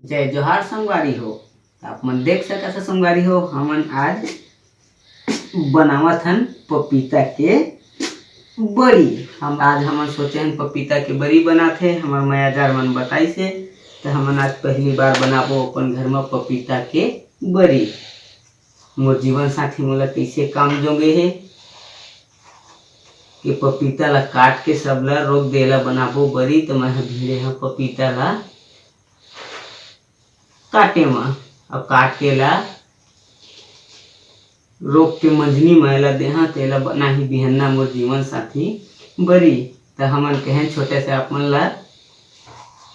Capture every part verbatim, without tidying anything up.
जय जोहार संगवारी हो। आप मन देख सकत हो संगवारी हो, हमन आज बनावत हन पपीता के बरी। हम आज हमन सोचे हन पपीता के बरी बनाथे, हमर मयाजार मन बताइस हे, त हमन आज पहली बार बनाबो अपन घर म पपीता के बरी। मोर जीवन साथी मोला कइसे काम जोगे हे कि पपीता ला काट के सब ला रोक दे, एला बनाबो बरी, त मैं ह भिड़े ह पपीता ला काटे म। अब काट के ला रोक के मंजनी म एला देहा, त एला बनाही बिहन्ना मोर जीवन साथी बरी। त हमन कहेन छोटे से आप मन ला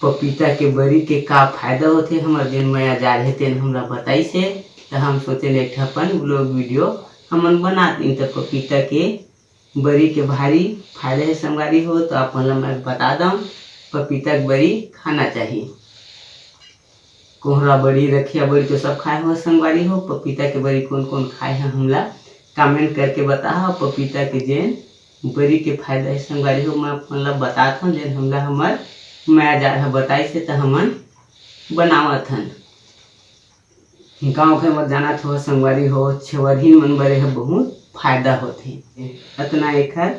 पपीता के बरी के का फायदा होथे, हमर जेन मयाजार हे तेन हमला बताइस हे, त हम सोचेन एक ठा अपन vlog video हमन बना दिन। त पपीता के बरी के भारी फायदा हे संगवारी हो, त आप मन ला मैं बता दंव, पपीता के बरी खाना चाही। कोहरा बरी, रखिया बरी तो सब खाए हो संगवारी हो, पपीता के बरी कोन कोन खाए हे हमला comment करके बताहा। पपीता के जेन बरी के फायदा हे संगवारी हो, मैं आप मन ला बतात हंव, जेन हमला हमर मयाजार ह बताइस हे त हमन बनावत हन। गाँव घर म जानत हो संगवारी हो, छेवरहीन मन बर एह बहुत फायदा होथे। अतना एखर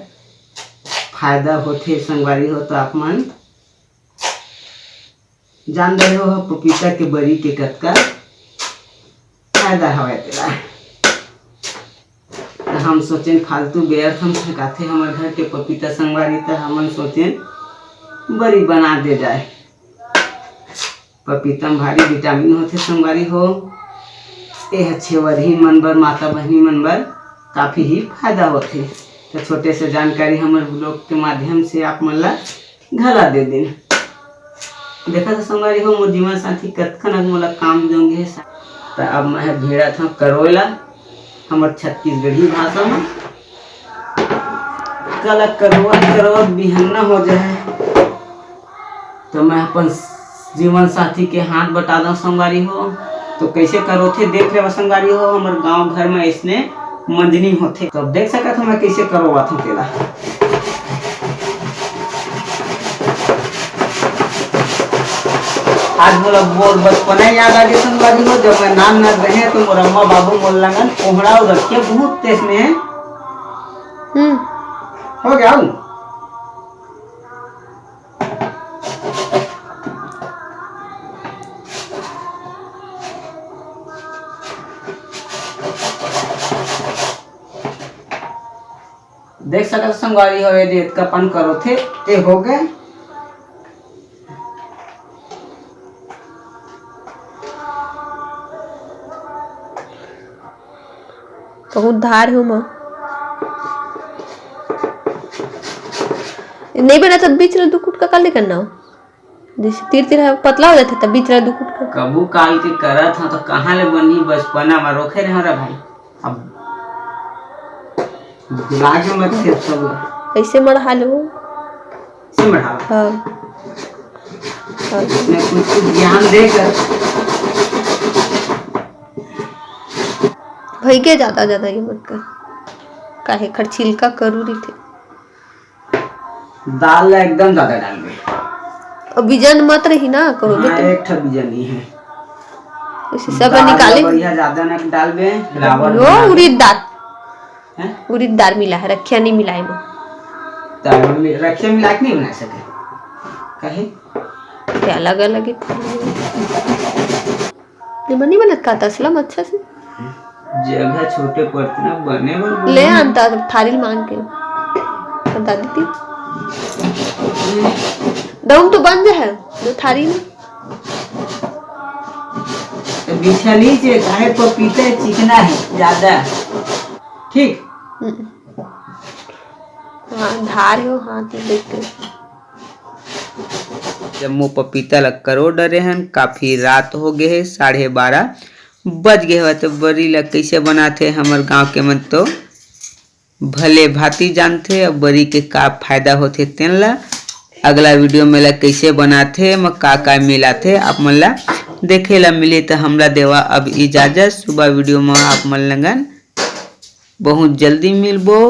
फायदा होथे संगवारी हो, त आप मन जान रहे हो पपीता के बरी के कतका फायदा हवय तेला। त हम सोचेन फालतू व्यर्थ हम फेंकाथे हमर घर के पपीता संगवारी, त हमन सोचेन बरी बना दे जाए। पपीता म भारी vitamin होथे संगवारी हो, एह छेवरहीन मन बर, माता बहिनी मन बर काफी ही फायदा होथे। त छोटे से जानकारी हमर vlog के माध्यम से आप मन ला घला दे दिन। देखत हो संगवारी हो, मोर जीवन साथी कतका न मोला काम जोगे हे। त अब मैं ह भिड़त हंव करोला, हमर छत्तीसगढ़ी भाषा म कला करोत करोत बिहन्ना हो जाए। तो मैं अपन जीवन साथी के हाथ बटा दंव संगवारी हो। तो कैसे करोथे देख लेवा संगवारी हो, हमर गांव घर में ऐसने मंजनी होथे। तो अब देख सकत हो मैं कैसे करोवात हूँ तेला। आज मोला मोर बचपना याद आ गे संगवारी हो, जब मैं नान नान रहे तो मोर अम्मा बाबू मोर लंगन कोहड़ा अउ रखिया बहुत तेज में हम्म। हो गया हूँ। देख सकत संगवारी हो, ये दे एतका पन करोथे, ते हो गए। बहुत धार हे ओमा। नहीं बना तो बीच ले दू कुटका काले करना हो। जैसे तीर तीर हे, पतला हो जाथे, तब बीच ले दू कुटका। कभू काल के करत हंव, तो कहाँ ले बनही बचपना में रोखे रहे रे भाई। अब दिमाग में मत खेल सब। कैसे मढ़ा लो? कैसे मढ़ा? हाँ। हाँ। इसमें कुछ, कुछ ज्ञान देकर। भई के ज्यादा, ज्यादा ये मत कर। काहे खर छिलका करू रहिथे। दाल ला एकदम ज्यादा डालबे। अउ बीजन मत रही ना, करो हाँ, बेटा। एक ठा बीजन ही है। इसे सब दाल ला निकाले। बढ़िया ज्यादा ना डालबे, रावण वो बना दे। उड़ीद दाल। हैं? उड़ीद दाल मिला है, रखिया नहीं मिला है वो। दाल में रखिया मिला के नहीं बना सके। काहे? क्या अलग अलग ही। निमन नहीं बनत का तसला म अच्छा से? जगह छोटे पड़थे ना, बने बर ले बने। आन त थारी मांग के। बता देती। दम तो बन जाए, जो थारी में। तो बिछा लीजिए, काहे पपीता चिकना है ज्यादा। ठीक। हम्म। हाँ, धार हो, हाँ, तो देखते। जम्मो पपीता ल करो डरे हन। काफी रात हो गे हे, साढ़े बारह बज गे हवय। तो बरी ल कइसे बनाथे हमर गांव के मन तो भले भांति जानथे, अउ बरी के का फायदा होथे तेन ल। अगला वीडियो में ल कइसे बनाथे, एमा का का मिलाथे, आप मन ल देखे ल मिली। तो हमला देवा अब इजाजत, सुबह वीडियो में आप मन लंगन बहुत जल्दी मिलबो।